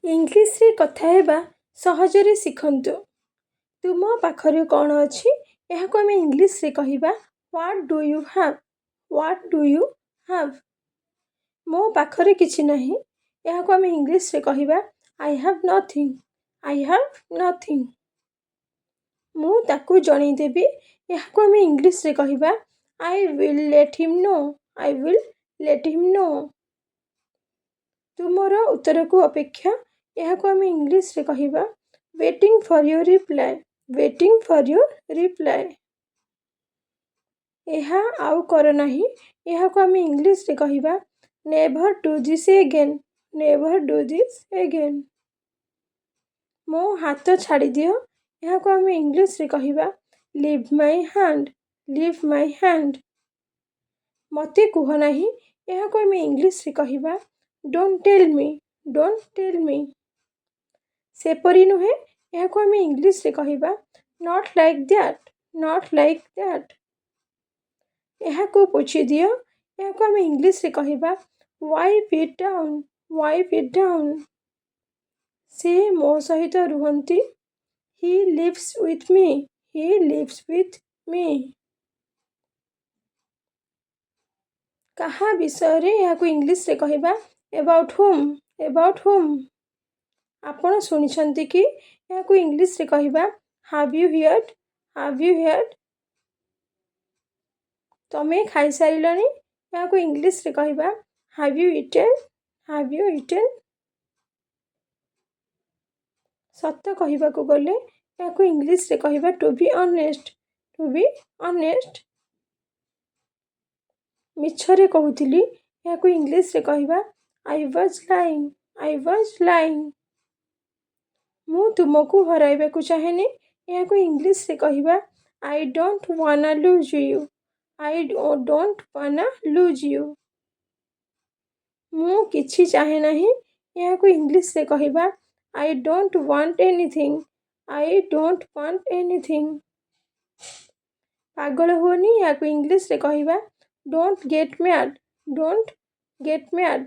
ଇଂଲିଶରେ କଥା ହେବା ସହଜରେ ଶିଖନ୍ତୁ। ତୁମ ପାଖରେ କ'ଣ ଅଛି? ଏହାକୁ ଆମେ ଇଂଲିଶରେ କହିବା, What do you have? What do you have? ମୋ ପାଖରେ କିଛି ନାହିଁ। ଏହାକୁ ଆମେ ଇଂଲିଶରେ କହିବା, I have nothing. I have nothing. ମୁଁ ତାକୁ ଜଣେଇଦେବି। ଏହାକୁ ଆମେ ଇଂଲିଶରେ କହିବା, I will let him know. I will let him know. ତୁମର ଉତ୍ତରକୁ ଅପେକ୍ଷା। ଏହାକୁ ଆମେ ଇଂଲିଶରେ କହିବା, Waiting for your reply. Waiting for your reply. ଏହା ଆଉ କର ନାହିଁ। ଏହାକୁ ଆମେ ଇଂଲିଶରେ କହିବା, Never do this again. Never do this again. ମୋ ହାତ ଛାଡ଼ିଦିଅ। ଏହାକୁ ଆମେ ଇଂଲିଶରେ କହିବା, Leave my hand. Leave my hand. ମୋତେ କୁହ ନାହିଁ। ଏହାକୁ ଆମେ ଇଂଲିଶରେ କହିବା, Don't tell me. Don't tell me. ସେପରି ନୁହେଁ। ଏହାକୁ ଆମେ ଇଂଲିଶରେ କହିବା, Not like that. Not like that. ଏହାକୁ ପୋଛି ଦିଅ। ଏହାକୁ ଆମେ ଇଂଲିଶରେ କହିବା, Wipe it down. Wipe it down. ସେ ମୋ ସହିତ ରୁହନ୍ତି। He lives with me. He lives with me. କାହା ବିଷୟରେ? ଏହାକୁ ଇଂଲିଶରେ କହିବା, About whom? About whom? ଆପଣ ଶୁଣିଛନ୍ତି କି? ଏହାକୁ ଇଂଲିଶରେ କହିବା, Have you heard? Have you heard? ତମେ ଖାଇସାରିଲଣି? ଏହାକୁ ଇଂଲିଶରେ କହିବା, Have you eaten? Have you eaten? ସତ କହିବାକୁ ଗଲେ। ଏହାକୁ ଇଂଲିଶରେ କହିବା, To be honest. To be honest. ମିଛରେ କହୁଥିଲି। ଏହାକୁ ଇଂଲିଶରେ କହିବା, I was lying. I was lying. ମୁଁ ତୁମକୁ ହରାଇବାକୁ ଚାହେଁନି। ଏହାକୁ ଇଂଲିଶରେ କହିବା, I don't wanna lose you. I don't wanna lose you. ମୁଁ କିଛି ଚାହେଁ ନାହିଁ। ଏହାକୁ ଇଂଲିଶରେ କହିବା, I don't want anything. I don't want anything. ପାଗଳ ହୁଅନି। ଏହାକୁ ଇଂଲିଶରେ କହିବା, Don't get mad. Don't get mad.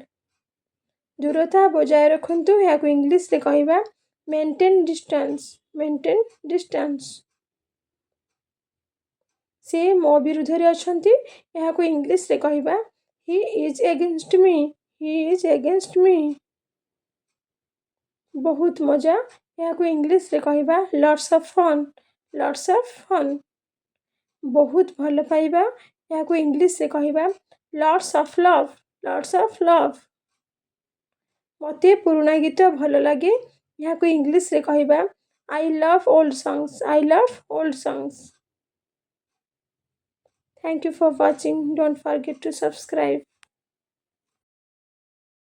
ଦୂରତା ବଜାୟ ରଖନ୍ତୁ। ଏହାକୁ ଇଂଲିଶରେ କହିବା, Maintain distance. Maintain distance. ସେ ମୋ ବିରୁଦ୍ଧରେ ଅଛନ୍ତି। ଏହାକୁ ଇଂଲିଶରେ କହିବା, He is against me. He is against me. ବହୁତ ମଜା। ଏହାକୁ ଇଂଲିଶରେ କହିବା, Lots of fun. Lots of fun. ବହୁତ ଭଲ ପାଇବା। ଏହାକୁ ଇଂଲିଶରେ କହିବା, Lots of love. Lots of love. ମୋତେ ପୁରୁଣା ଗୀତ ଭଲ ଲାଗେ। ଏହାକୁ ଇଂଲିଶରେ କହିବା, I love old songs. I love old songs. Thank you for watching. Don't forget to subscribe.